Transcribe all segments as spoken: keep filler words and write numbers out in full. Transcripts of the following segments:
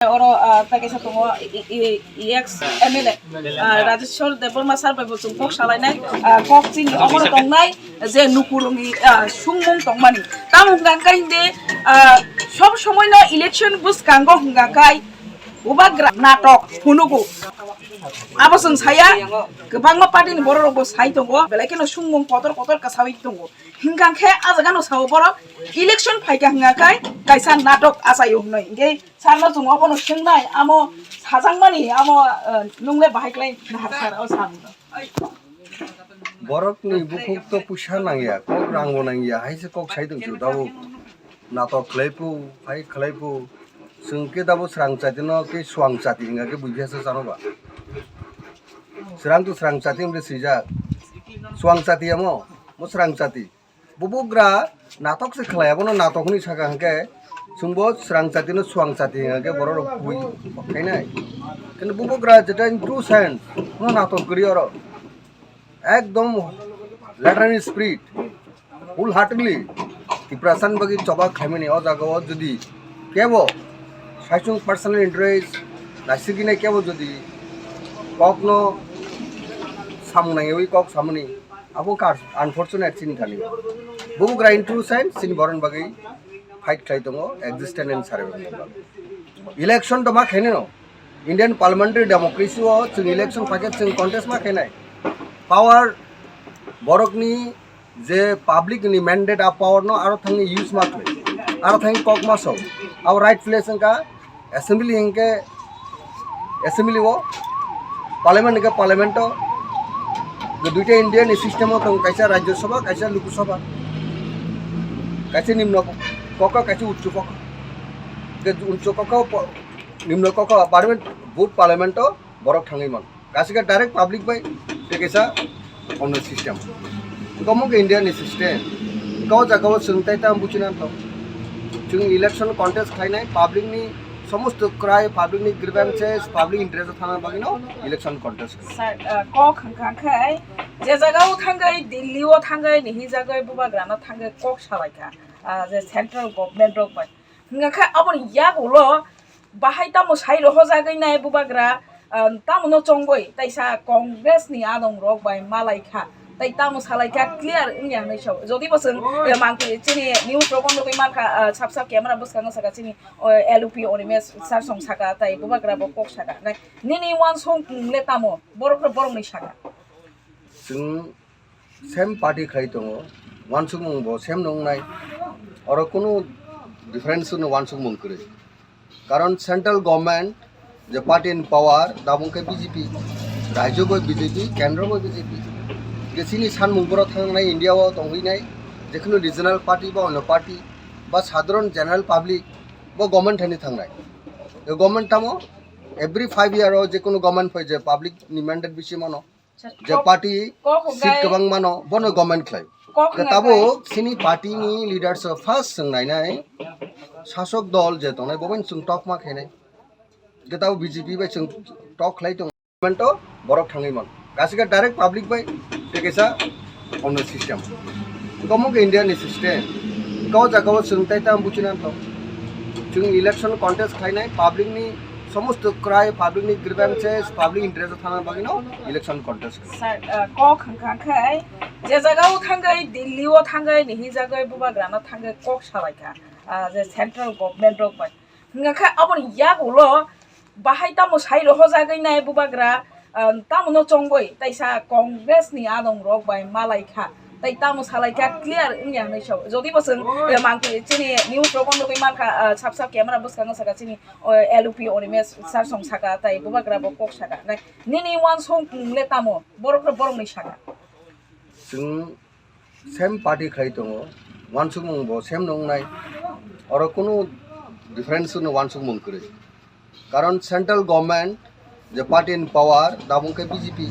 Oro, ah, tei kaisa tongo, i-, i-, i-, ex M L A, ah, Rajeshwar Debbarma sir bai bo chwng kok salainai, ah, kok chini omono tongnai je nukurungni, ah, sungmung tongmani. Tamo hwnkha khe hindi, ah, sob somoino election bwskango hwnkha khe bubagra natok phunugo. Abo chwng saya, kwbangma party ni borok rok bo sai tongo, belai kheno sungmung kotor kotor kwsawi tongo. Hwnkha khe ah jaga no sao borok election phaikha hwnkha khe kaisa natok achaio hwnwi. Hinkhe sir no chwng obono swngnai, amo sajakmani, amo, eh, nwngle bahai klai nahar sir o samung no. Borokni bukhuk to puisa nangya, kok rangbo nangya, hai se kok sai tong chu dabo. Natok khlai pu, hai khlai pu. Chwng khe dabo srang chati no khe swang chati hinga khe buiphya sa chano ba. Srang to srang chati hwnwi swijak. Swang chati amo, mo srang chati. Bubugra natok se khlai, abono natok hwnwi saka hwnkhe, chwngbo srang chati no swang chati hwnka khe borok rok bui khainai. Kintu bubugra jeta in true sense no natok kwrwi oro. Ekdom letter in spirit, wholeheartedly Tiprasa ni bagwi choba khlaimani o jaga o jodi kebo saichung personal interest naisingkhe kebo jodi kokno samung nangyawi kok samani. Abo kar unfortunate chini thani. Bubugra in true sense chini borok ni bagwi fight khlai tongo existence and survival ni bagwi. Election to ma khainai no. Indian parliamentary democracy o chwng election phaikhe chwng contest ma khainai. Power borokni je public ni mandate a power no aro thangwi use ma khlai. Aro thangwi kok ma sao. Abo right place wngkha. Assembly hinkhe assembly o, parliament hinkhe parliament o, je duita India ni system o tongo, kaisa Rajya Sabha, kaisa Lok Sabha, kaisa Nimno Kokha, kaisa Uchu Kokha. Je Uchu Kokha o po-, Nimno Kokha o parliament, both parliament o borok thangwi mano. Kasika direct public bai tei kaisa ono system. Omo khe India ni system. Kau jaga o chwng tai tam buchina to. Chwng election contest khlainai public ni somosto cry, public ni grievances, public interest thana bagwi no election contest khlai. Sir, uh, kok hwnkha khe je jaga o thangwi Delhi o thangwi ni hijagwi bubagra no thangwi kok salaikha, uh, je central government rok bai. Hwnkha khe aboni yagulo bahai tamo sai rohorjagwi nai bubagra, ah, tamo no chongwi taisa Congress ni adong rok bai malai kha, tai tamo salai kha clear wngya hinwi sao. Jodi bo chwng, eh, mangphi chini news rogo nugwi mankha, ah, sap sap camera bwskango saka chini, oh, L O P Animesh sir song saka tai bubagra bo kok saka. Nai nini uansuk le tamo borok rok borok ni saka. Chwng same party khlai tongo, uansukmung bo same no wngnai, oro kunu difference no uansukmung kwrwi. Karon central government je party in power, dabung khe B J P, rajyo bo B J P, kendro bo B J P. Je chini sanmung borok thangnai India o tongwi nai, jekhunu regional party ba onno party ba sadharon general public bo government thani thangnai. Je government tamo every five year o jekhunu government phai je public ni mandate bisi mano. Je party seat kwbang mano, bono government khlai. Khe tabuk chini party ni leaders o first chwng nainai, sasok dol je tongnai, bo bai chwng tok ma khainai. Khe tabuk B J P bai chwng tok khlai tong. Government o borok thangwi mano. Kasika direct public bai tei kaisa ono system. Omo khe India ni system. Kau jaga o chwng tai tam buchina to. Chwng election contest khlainai public ni somosto cry, public ni grievances, public interest thana bagwi no election contest khlai. Sir, uh, kok hwnkha khe je jaga o thangwi Delhi o thangwi ni hijagwi bubagra no thangwi kok salaikha, uh, je central government rok bai. Hwnkha khe aboni yagulo bahai tamo sai rohorjagwi nai bubagra, ah, tamo no chongwi taisa Congress ni adong rok bai malai kha, tai tamo salai kha clear wngya hinwi sao. Jodi bo chwng, eh, mangphi chini news rogo nugwi mankha, ah, sap sap camera bwskango saka chini, oh, L O P Animesh sir song saka tai bubagra bo kok saka. Nai nini uansukmung le tamo borok rok borok ni saka. Chwng same party khlai tongo, uansukmung bo same no wngnai, oro kunu difference no uansukmung kwrwi. Karon central government je party in power, dabung khe B J P,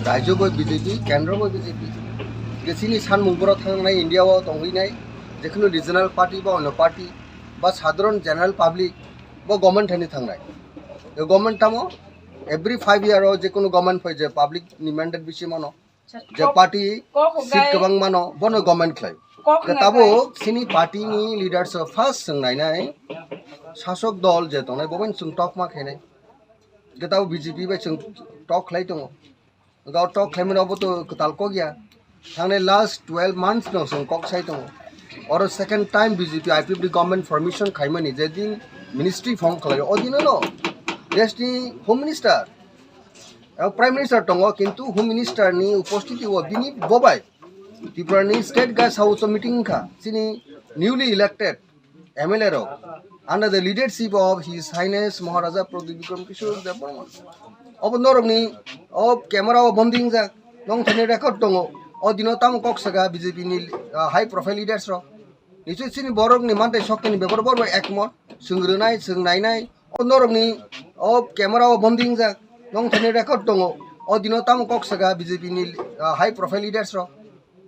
rajyo bo B J P, kendro bo B J P. Je chini sanmung borok thangnai India o tongwi nai, jekhunu regional party ba onno party ba sadharon general public bo government thani thangnai. Je government tamo every five year o jekhunu government phai je public ni mandate bisi mano. Je party seat kwbang mano, bono government khlai. Kok Ke wngya tabuk kai. Sini party ni leaders o first chwng nainai, sasok dol je tongnai, bo bai chwng tokma khainai. Ke tabuk B J P bai chwng tok khlai tongo. Ga tok khlaimani obo to kwtal kok ya. Thangnai last twelve months no chwng kok sai tongo. Oro second time B J P I P F T government formation khaimani, je din ministry form khlai, o dino no desh ni home minister, eh, prime minister tongo, kintu home minister ni upostiti o bini bobai Tripura ni state guest house o meeting wngkha, chini newly elected M L A rok under the leadership of His Highness Maharaja Pradyut Bikram Kishore Debbarma. Obo norokni o camera o bonding jak, nongthani record tongo. O dino tamo kok saka B J P ni, ah, high profile leaders rok. Nichoi chini borokni mantai soktoni bepar borok ekmot, chwng rwnai, chwng nainai. O norokni o camera o bonding jak, nongthani record tongo. O dino tamo kok saka B J P ni, ah, high profile leaders rok.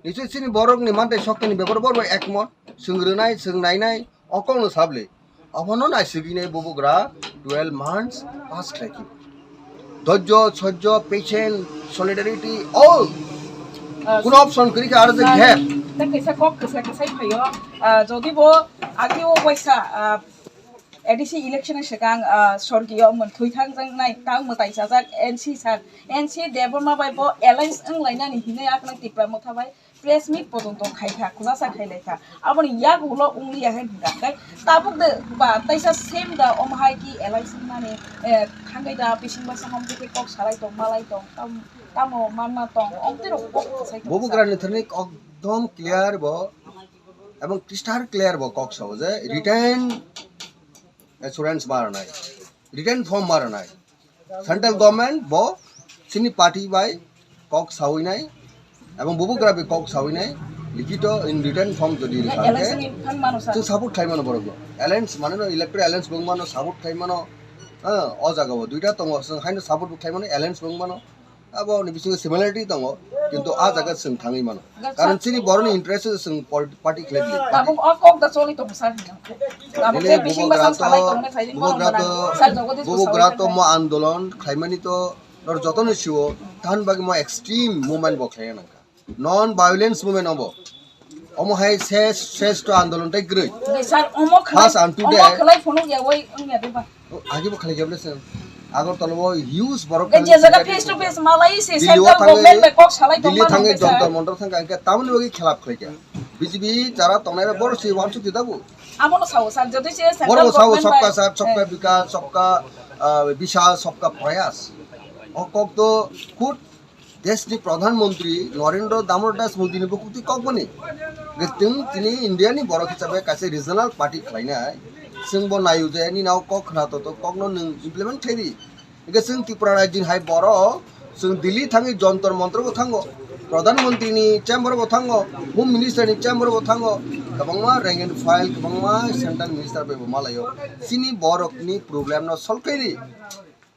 Nichoi chini borokni mantai soktoni bepar borok ekmot, chwng rwnai, chwng nainai, o kokno sabli. Abono naisigwinai bubugra twelve months pass khlaikhe. Dhorjo, sojjo, patience, solidarity, all. Ah, kuno option kwrwi kha aro je sir, gap. Tei kaisa kok kwsa kwsai phaio. Ah, jodi bo agini o waisa, ah, A D C election ni swkang, ah, sorgiyo mwnthwi thang jang nai tang mwtai chajak N C sir, N C Debbarma bai bo alliance wng lainani hinwi aknai Tipra Motha bai press meet potonto khai kha, khulasa khai lai kha. Aboni yak ulo wng liya hai hwnkha khe tabuk de ba taisa same da omo hai ki alliance wngmani, eh, thangwi da bising basa hom khe kok salai tong malai tong tam-, tamo manma tong ong tei rok kok kwsai kok Bubugra sa. Ni thani ekdom clear bo. Ebong crystal clear bo kok sao je written assurance ma rwnai, written form ma rwnai. Central government bo chini party bai kok sawi nai, ebong bubugra bai kok sawi nai, likito in written form jodi rwkha khe, election ni phan mano sa. Chwng support khai mano borok bo. Alliance mane no electoral alliance bo wng mano, support khai mano. Ha, o jaga o duita tongo, chwng haino support bo khai mano, alliance bo wng mano. Abo ni bisingo similarity tongo, kintu a jaga chwng thangwi mano. Karon chini boroni interest o chwng pol-, party khlai di. Tabuk o kok da choli tongo sir. Tabuk je bising basang salai tongnai khaidi bubugra to, sir, jogo de bubugra to mo andolon khlaimani to nor jotono siwo, tan bagi mo extreme movement bo khlai nangkha. Non violence movement obo. Omo hai ses, sresto andolon tai kwrwi. Sir, omo khlai, first and today, omo khlai phunuk ya wai wng ya de ba. O, agi bo khlai kebla se. Agartala o huge borok je jaga face to face malai se Delhi o central thangwi, government bai kok salai Delhi tongma thangwi nangkhe sir. Jantar Mantar thangkha, hwnkhe tamoni bagwi khelap khlaikha. B J P jara tongnai borok se wansuk di dabu. Amo no sao sir, jodi se central government bai, borok sao sabka saath, sabka eh, bikas, sabka, ah, bishas, sabka prayas. O kok to khud Deshni Pradhan Mantri Narendra Damodar Das Modi ni bukhuktwi kokmani. Hwnkhe chwng tini India ni borok hisabe kaisa regional party khlainai. Chwng bo naio je nini o kok khna to, to kokno nwng implement khlai di. Hwnkhe chwng Tripura rajyoni hai borok, chwng Delhi thangwi Jantar Mantar bo thango, Pradhan Mantri ni chamber bo thango, Home Minister ni chamber bo thango, kwbangma rank and file, kwbangma central minister bai bo malaio. Chini borok ni problem no solve khlai di.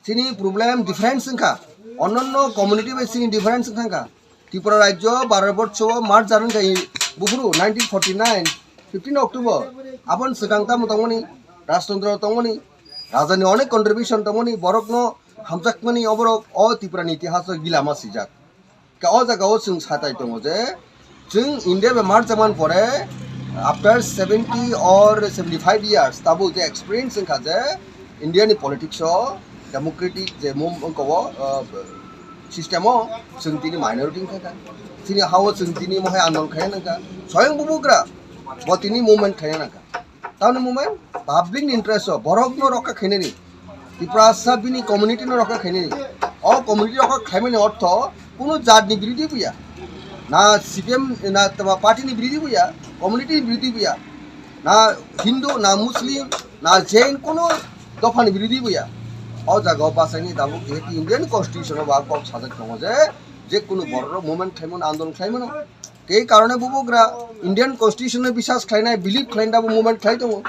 Chini problem difference wngkha, onno community bai chini difference wngkha. Tripura rajyo Bharat borso o merge wngkha buphuru nineteen forty-nine, fifteen October. Aboni swkang tamo tongmani, Rajtantro tongmani, rajani onek contribution tongmani, borokno hamjakmani oborok o Tripura ni itihaso gilama swijak. Ka o jaga o chwng satai tongo je, chwng India bai merge wngmani pore, after seventy or seventy five years, tabuk je experience wngkha je India ni politics o democratic je mum-, wngkha o, uh, system o chwng tini minority wngkha kha. Chini ha o chwng tini mohai andolon khaina nangkha. Soyang bubugra bo tini movement khaina nangkha. Tamni movement public ni interest o borok no rokha khainani. Tiprasa bini community no rokha khainani. O community rokha khaimani ortho kunu jat ni birodhi buya. Na C P M, na tama party ni birodhi buya, community ni birodhi buya. Na Hindu, na Muslim, na Jain, kunu dopha ni birodhi buya. O jaga o bachai ni tabuk jehetu Indian constitution o ba kok sajak tongo je, je kunu borok rok movement khaimano, andolon khaimano. Tei karone bubugra Indian constitution no bisas khlainai, believe khlainai bo movement khlai tongo.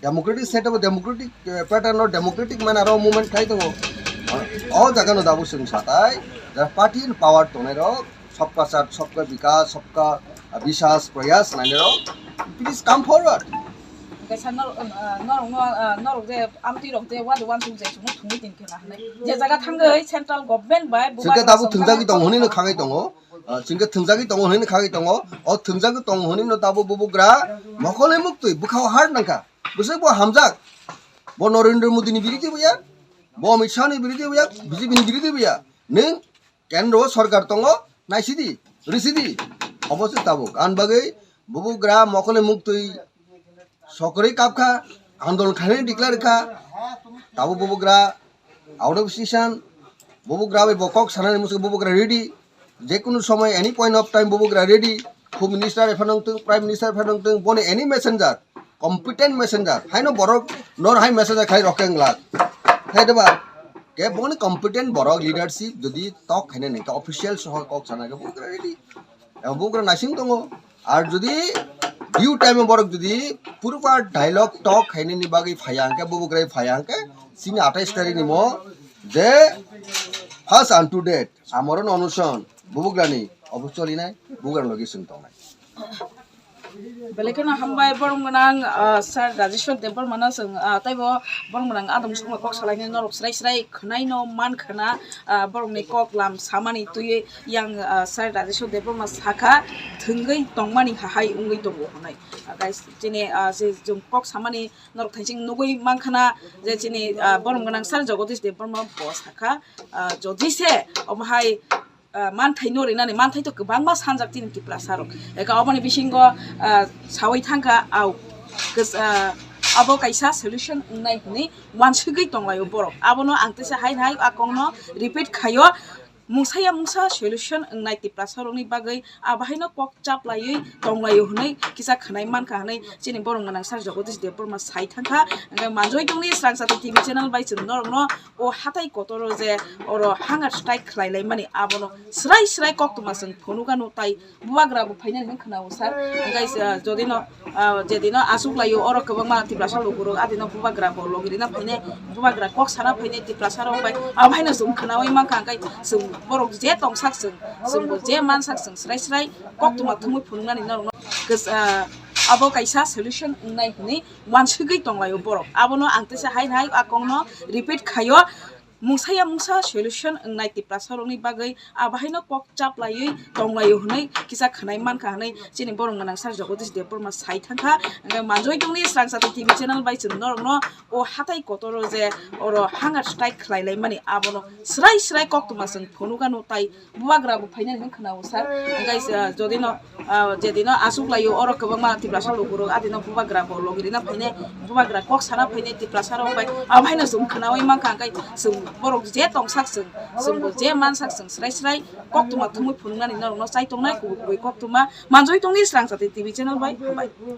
Democratic state o democratic, eh, pattern o democratic manner o movement khlai tongo. O jaga no dabo chwng satai, jara party in power tongnai rok, sabka saath, sabka vikas, sabka, ah, bisas, prayas nainai rok, please come forward. Kaisa nor-, ah, norok no, ah, norok je amtwi rok je wadi wansuk je chumui thumui tin khela hinwi. Je jaga thangwi central government bai bubagra songkha thungjagwi tongo hinwi no khagwi tongo. Ah, chwngkhe thungjagwi tongo hinwi no khagwi tongo. O thungjagwi tongo hinwi no tabuk bubagra mokol hai muktwi bwkhao heart nangkha. Bwswk bo hamjak. Bo Narendra Modi ni biridhi bo ya. Bo Amit Shah ni biridhi bo ya. B J P ni biridhi bo ya. Nwng Kendro o sorkar tongo, naisidi, risidi. Obo se tabuk. Ani bagwi bubagra mokol hai muktwi sokorwi kapkha, andolon khainani declare kha. Tabuk bubagra out of session, bubagra bai bo kok sanani muchung bubagra ready. Jekunu somoy, any point of time bubagra ready. Home Minister epha nangtwng, Prime Minister epha nangtwng, boni any messenger, competent messenger. Haino borok nor hai messenger khai rok keng glak. Hai deba, ke boni competent borok leadership jodi tok khaina nangkha official soho kok sana khe bubagra ready. Ebo bubagra naising tongo. Ar jodi due time o borok jodi purba dialogue tok khainani bagwi phaya hwnkhe bubagra phaya hwnkhe chini atais tarik ni mo je first and to date amoro no onuson bubagrani obo cholinai bubagra logi chwng tongnai. Belai kheno hambai borok gwnang, ah, Sir Rajeshwar Debbarma no chwng, ah, taibo borok gwnang adong songma kok salainai norok srai srai khwnai no man khwna, ah, borok ni kok lam samani twiwi yang, ah, Sir Rajeshwar Debbarma sakha thwngwi tongmani hahai wngwi tongo hwnwi. Ah, guys, chini, ah, je chwng kok samani norok thaising nugwi man khwna je chini, ah, borok gwnang Sir Jagadish Debbarma bo sakha, ah, jodi se omo hai ah, manthai no rinani, manthai to kwbangma sanjak chini Tiprasa rok. Eka oboni bisingo, ah, sawi thangkha, au, kis-, ah, abo kaisa solution wngnai hwnwi wansugwi tonglaio borok. Abono ang teisa hai hai a kokno repeat khaio. Mungsaya mungsa solution wngnai Tiprasa rokni bagwi, ah, bahaino kok chaplaiwi tonglaio hwnwi kisa khwnai mankha hwnwi chini borok gwnang Sir Jagadish Debbarma sai thangkha. Hwnkhe manjoi tongni Srang Sati T V channel bai chwng norokno o hatai kotoro je oro hunger strike khlai lai mani abono srai srai koktwma chwng phunukha no tai bubagra bo phainani hwn khwnao sir. Hwnkhe, ah, jodi no, ah, jedi no achuk laio oro kwbangma Tiprasa lukurok adi no bubagra bo logi rina phainai, bubagra kok sana phainai Tiprasa rok bai, abo haino chwng khwnaui mankha hwnkhe chwng borok je tongsak chwng, chwng bo je mansak chwng srai srai koktwma thumui phunuknani norokno kis-, ah, abo kaisa solution wngnai hwnwi wansugwi tonglaio borok. Abono ang teisa hai hai a kokno repeat khaio. Mungsaya mungsa solution wngnai Tiprasa rokni bagwi, ah, bahaino kok chaplaiwi tonglaio hwnwi kisa khwnai mankha hwnwi chini borok gwnang Sir Jagadish Debbarma sai thangkha. Hwnkhe manjoi tongni Srang Sati T V channel bai chwng norokno o hatai kotoro je oro hunger strike khlai lai mani abono srai srai koktwma chwng phunukha no tai bubagra bo phainani hwn khwnao sir. Hwnkhe, ah, jodi no, ah, jedi no achuk laio oro kwbangma Tiprasa lukurok adi no bubagra bo logi rina phainai, bubagra kok sana phainai Tiprasa rok bai, abo haino chwng khwnaui mankha hwnkhe chwng borok je tongsak chwng, chwng bo je mansak chwng srai srai koktwma thumui phunuknani norokno chai tongnai kubui kubui koktwma manjoi tongni Srang Sati T V channel bai hambai.